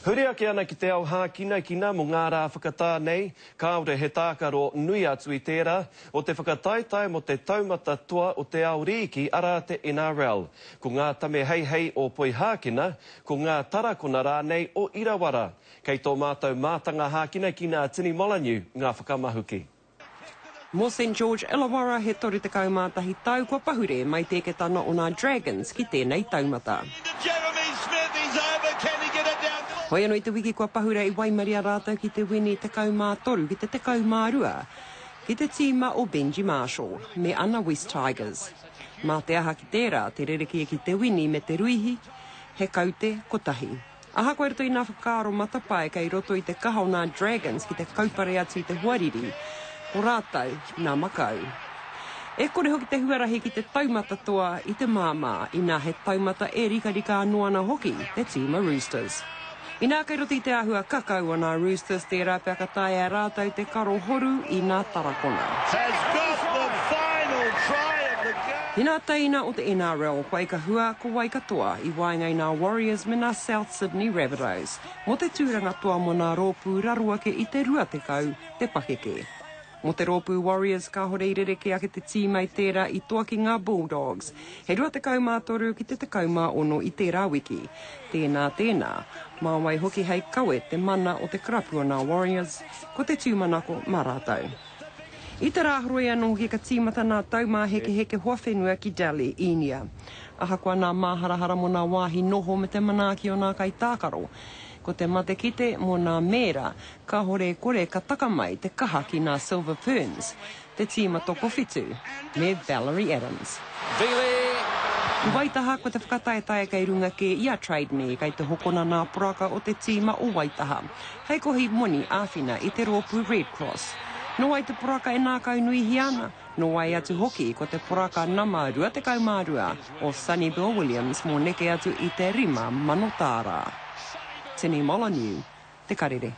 Huri ake ana ki te ao hākinakina mō ngā rā whakatā nei, kāore he tākaro nui atu i tērā o te whakataetae mō te taumata toa o te ao rīki arā te NRL. Ko ngā tame heihei o Poihākena, ko ngā tarakona rānei o Irawara. Kei tō mātou mātanga hākinakina a Tini Molyneux ngā whakamahuki. Mō St George Illawarra he 31 tau kua pahure mai te eketana o nā Dragons ki tēnei taumata. Hoi anō i te wiki kua pahure i waimaria rātou ki te wini 13 ki te 12 ki te tīma o Benji Marshall me ana West Tigers. Mā te aha ki tērā te rerekē ki te wini me te ruihi, he kaute kotahi. Ahakoa i roto i nā whakaaro matapae kei roto i te kaha o nā Dragons ki te kaupare atu i te hoariri, ko rātou nā Makau. E kore hoki te huarahi ki te taumata toa i te māmā, inā he taumata e rikarika anō ana hoki te tīma Roosters. Inā kei roto i te āhua kakau o nā Roosters tērā pea ka taea e rātou te karo horu i nā tarakona. Inā teina o te NRL, whai ka hua ko wai katoa i waenga i nā Warriors me nā South Sydney Rabbitohs mō te tūranga toa mō nā rōpū raro ake i te 20 te pakeke. Mō te rōpū Warriors kāhore i rerekē ake te tīma i tērā i toa ki ngā Bulldogs, he 23 ki te 16 i tērā wiki. Tēnā, tēnā. Mā wai hoki hei kawe te mana o te karapu o nā Warriors, ko te tūmanako mā rātou. I te Rāhoroi anō hoki ka tīmata nā taumāhekeheke hoa whenua ki Delhi, Īnia. Ahakoa nā māharahara mō nā wāhi noho me te manaaki o nā kaitākaro, ko te matekite mō nā mēra, kāhore e kore ka taka mai te kaha ki nā Silver Ferns, te tīma tokowhitu, me Valerie Adams. I Waitaha, ko te whakataetae kei runga kē i a Trade Me, kei te hokona nā poraka o te tīma o Waitaha. Hei kohi moni āwhina i te rōpū Red Cross. Nō wai te poraka e nākaunuihia ana? Nō wai atu hoki ko te poraka nama 22 o Sonny Bill Williams mō neke atu i te 5,000 tāra. Tini Molyneux, Te Karere.